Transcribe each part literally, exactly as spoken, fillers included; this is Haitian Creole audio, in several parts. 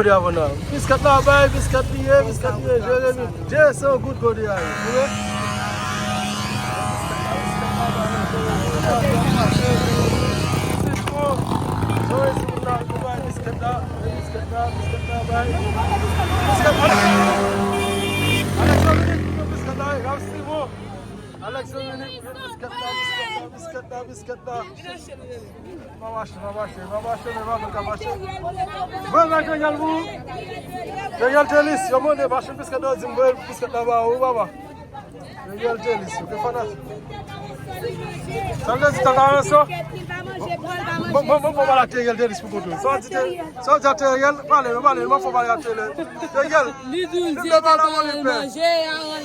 Biskèt la bay, biskèt li ye, biskèt li ye, Jeremi. Jere se yon goud gode a ye. Ou ye? Biskèt la, biskèt la, biskèt la, bay. Biskèt la. Alex Dominique, biskèt la, Ramsey Simon. Alex Dominique, biskèt la, biskèt la, biskèt la, biskèt la. Pa mache, pa mache, pa mache, men pa ka mache. Mwen, mwen, Daniel, pou Daniel Telis, yo mande machin biskèt yo, di m voye biskèt la ba ou, papa. Daniel Telis, ou te fanatik. Sa vle di, tata Ranso? Bon, bon, bon, bon, pale ak Daniel Telis pou kote. Sa w di, sa w di a Daniel, pale, pale, mwen fò pale ak Daniel. Daniel, li di w di tata Ranso manje, Aaron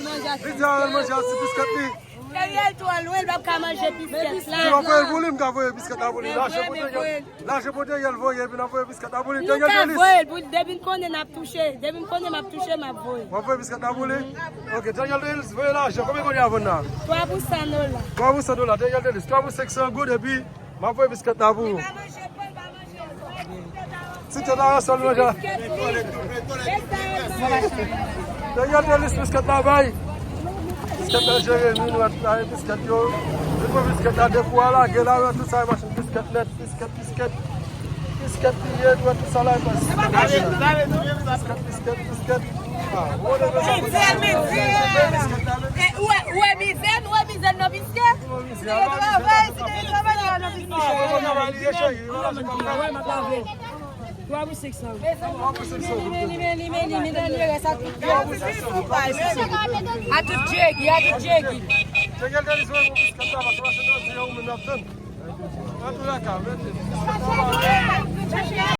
manje ak ti biskèt li. Daniel twò lwen, l p ap ka manje biskèt la. Si w ap voye l pou li, m ka voye biskèt la pou li. Lache pou Daniel. Lache pou Daniel voye, epi n ap voye biskèt la pou li. Daniel Telis. Voye l pou li, depi m konnen n ap touche, depi m konnen m ap touche, m ap voye. W ap voye biskèt la pou li? Ok, Daniel Telis, voye lajan. Konbyen kote a vann la? Twa pou san dola. Twa pou san dola, Daniel Telis. Twa pou senk san goud, epi m ap voye biskèt la pou ou. Ti tèt la, sèl manje. Daniel Telis, biskèt la bay. Biskèt la, Jeremi, nou wè tout la, biskèt yo. Li pran biskèt la, de kou a lage la, wè tout sa, machin biskèt nèt, biskèt, biskèt. Biskèt li ye, nou wè tout sa la, e pa biskèt la. Biskèt, biskèt, biskèt. Ah, ou wè, ou wè mizè, nou wè mizè nan biskèt. Si te travay, si te travay, nou wè nan biskèt. Twa pou senk san. Twa pou senk san. Li men, li men, li men, li men, li rès a tout. A tout djegi, a tout djegi. Daniel Telis, wè, mwen, biskèt la, paske machin nan di, ou menm n ap tann. An tou lè ka, mèt li.